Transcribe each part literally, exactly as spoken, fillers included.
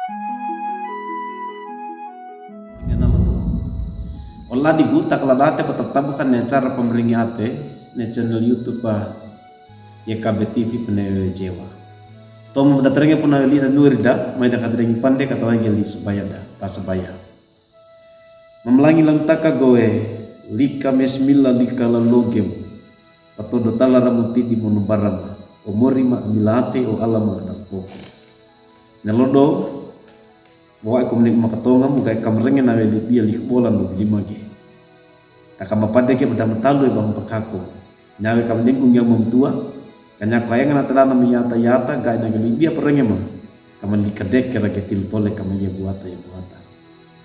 Ina nama tu. Oladigu, takalaw date patatabaka ne acara pamaringi ate ne channel YouTube a YKB TV pene we Jewa. Tomo datarenge puna weli na nurida, mai da katarengi pande katawangi li sabaya da, ta sabaya. Mamalangilangtaka gawe, lika mesmila lika lalogem. Patodo talaramu tidi mono barama, o mori ma amilate o alama da koko. Nelodo, wawa iko mene makatonga mu gae kamarenge nawe libia lihbola no bilimage. Taka mapade ke bada matalu e bang pakako. Nawe kamdengku ngiang mamutua, kanyako aenga na talana miyata yata, gae na galibia parenge ma. Kamalikadeke rage tiltole kamaya buata ya buata.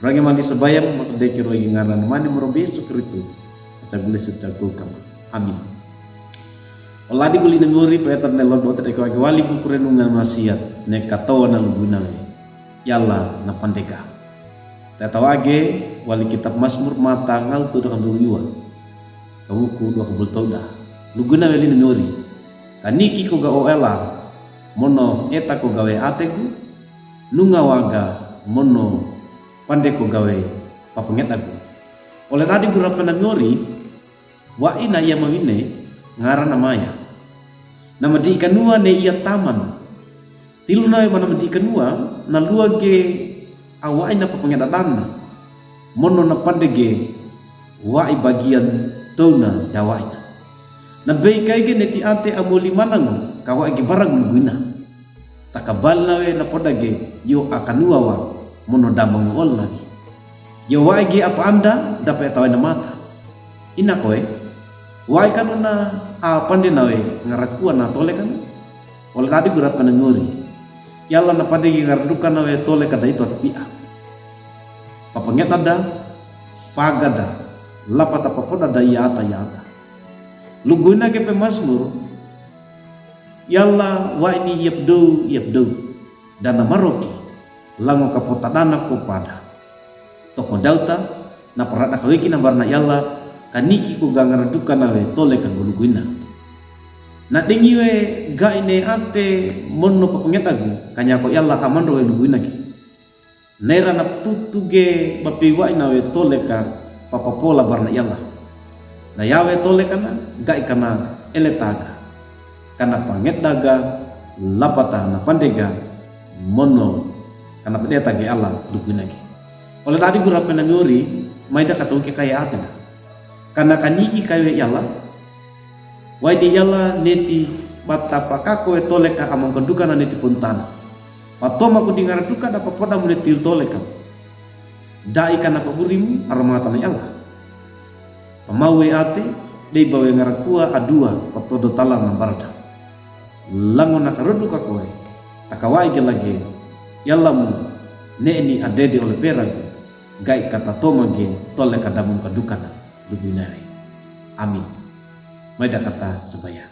Rage mali sabaya ma makadeke rogi ngaran mani morobe Yesu Kristo. Aca gule suca kama. Amin. Oladigu li na mori pa eta ne lodo tadeke wagi wali kukurenu ngan masiat ne katawa na luguna we. Yala na pandega. Tatawa age wali kitab Masmur mata ngal tu daka duriwa. Kawuku dua kabul tauda. Luguna we li na mori. Kaniki ko ga o ela. Mono eta ko gawe ategu. Nunga waga mono pande ko gawe papangeda gu. Ole dadi gu rape na mori, wa'i na iya mawine, ngara na maya. Na madi kanua ne iya taman. Tilu nawe mana madi kanua, na lua ge a wa'i na papangeda dana. Mono na pande ge, wa'i bagian tauna da wa'i na. Na bei kai ge ne ti ate a moli manango, ka wa'i ge barang guina. Takabal nawe na poda ge, yo a kanua wa, mono da mangool nawe. Yo wa'i ge apa anda, dape tawe na mata. Ina koe, wa'i kanu na a pande nawe ngarakua na tole kanu. Ole dadi gu rape na mori. Yala na pande ge ngaraduka nawe tole kada itu ati pia. Papangeda da, pagada, lapata papoda da yata yata. Luguina ge pe Masmur, yala wa'i ni iyap dou, iyap dou. Dana maroki, lango kapota dana kopada. Toko dauta, na parada kaweki na barana yala, kaniki ko ga ngaraduka nawe tole ka luguina. Na dengi we ga'i ne ate mono papangeda gu, kanyako yala amando we luguina ge. Nera na tutu ge bape wa'i nawe tole ka papapola barana yala. Na yawe tole kana, ga'i kana ele taga. Kana pangeda ga, lapata na pande ga, mono, kana pede tage ala, luguina ge. Ole dadi gu rape na mori, mai da kata uke kaya ate na. Kana kaniki kai we yala, wa'i di yala neti bata pakako e tole ka among kanduka na neti puntana. Patoma ku di ngaraduka da papoda mu neti tole ka. Da'i kana paburimu, aromata na yala. Pamau we ate, dei bawe ngarakua adua, patodo tala na barada. Lango na karodu ka koe, taka wa'i ge lage, yala mu, ne ni adede ole pera ge, ga'i kata toma ge, tole ka damung kaduka na, luguina we. Amin. Mai da kata sabaya.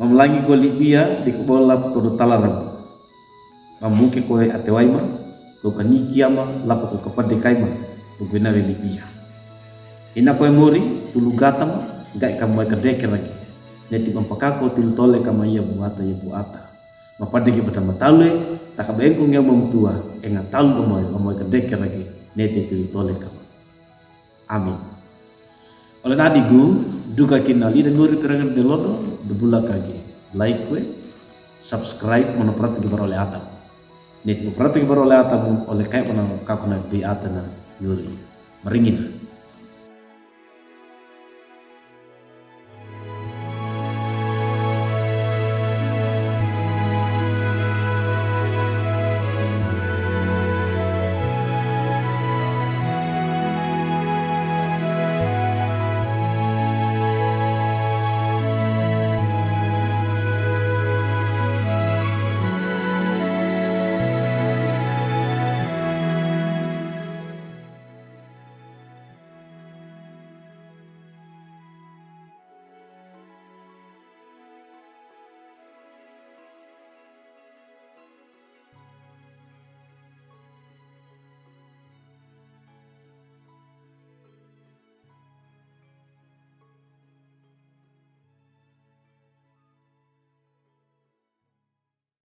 Mamalangi ko libia di kubola patodo tala ramu. Mamuke koe ate wa'i ma, ko kaniki ama, lapa ko kapade kai ma, luguina we libia. Ina koe mori, tulu gata ma, ga'i kamae kadeke ragi. Neti bang pakako tilu tole kama iya buata iya buata. Mapade ge bada matale, taka bengku nge mamutua, enga talu amae, amae kadeke ragi, neti tilu tole kama. Amin. Ole dadi gu, duka kina li da mori perangan de lodo, de bula kage. Like we, subscribe, mono perhati ge bara ole atam. Neti perhati ge bara ole atam, ole kai mana kakuna bi atana mori. Maringina.